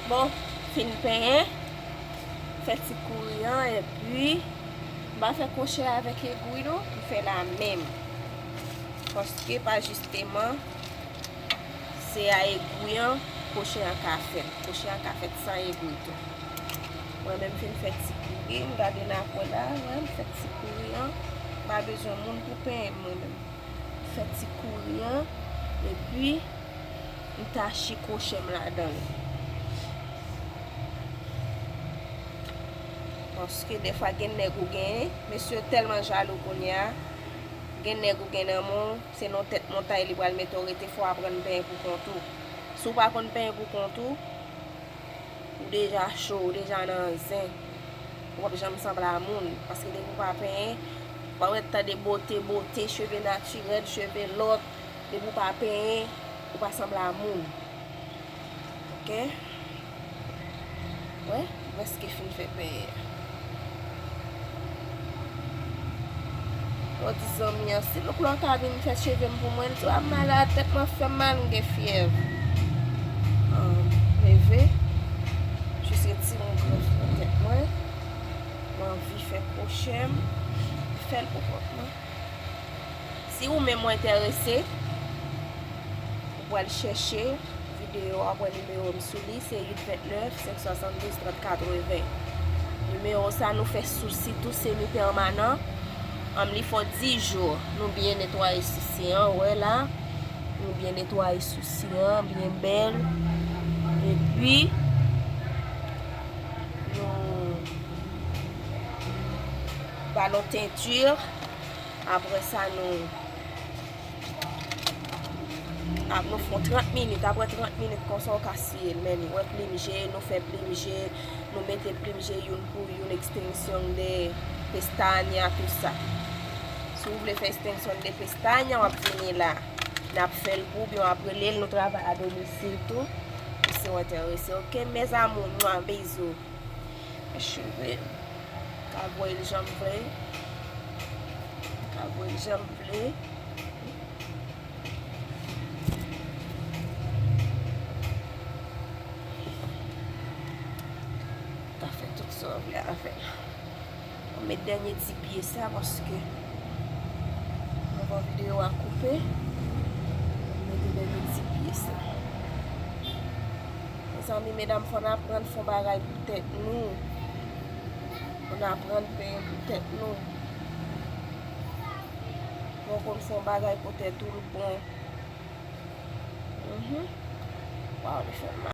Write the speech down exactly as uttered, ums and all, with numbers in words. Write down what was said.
Bon, fin penyen, fè ti kouri an, epi m pa fè kwochè avèk egwi non, m fè lamenm. Paske pa jisteman, se a egwi an kwochè an ka fèt. Kwochè an ka fèt san egwi tou. Mwen menm fin fè ti kouri, m gade nan kwè la, wè, m fè ti kouri an. M pa bezwen moun pou penyen m, mwen menm. Fè ti kouri an, epi m tache kwochè m ladan l. Paske dèfwa gen nèg ou genyen, mesye yo tèlman jalou kounye a, gen nèg ou gen nan men w, se nan tèt montay li pral mete w rete, fò w aprann penyen pou kont ou. Si w pa konn penyen pou kont ou, ou deja cho, ou deja nan zen. Ou p ap janm sanble a moun. Paske depi w pa penyen, w ap ret tande bote, bote, cheve natirèl, cheve lòt. Depi w pa penyen, ou pa sanble a moun. Oke? Wè, m prèske fin fè penyen. Mwen di zanmi an, si louk la ka vin fè cheve m pou mwen, l di w ap malad, tèt mwen fè m mal, m gen fyèv. Ann, leve, jis retire yon gran fon tèt mwen. Mwen anvi fè kwochè m, fè l pou kont mwen. Si ou menm ou enterese, ou pral chèche videyo a, pran nimewo m sou li, se uit vennèf, senk swasanndouz, trant katreven. Nimewo sa nou fè sousi tou semi pèmanan. Ann, li fè dis jou. Nou byen netwaye sousi an, ou wè la. Nou byen netwaye sousi an, byen bèl. Epi, nou ba l yon tenti. Apre sa, nou ap, nou fè trant minit. Apre trant minit konsa, ou ka siye l. Men li, wè plim je, nou fè plim je, nou mete plim je youn pou youn, extension de pestaña, tout sa. Si w vle fè extension de pestaña, w ap vini la. N ap fè l pou ou, byen w ap rele l, nou travay a domisil tou. Si w enterese, oke, mes amours, mwa, bizou. Cheve, ka voye l jan m vle. Ka voye l jan m vle. Ka fè tout sa w vle avè l. Mwen met dènye ti pye sa paske mwen pa videyo a koupe. Mwen mete dènye ti pye sa. Mezanmi, medam, fò n aprann fè yon bagay pou tèt nou. Fò n aprann penyen pou tèt nou. Fò w konn fè yon bagay pou tèt ou, l bon. Mhm. Waw, li fè m mal.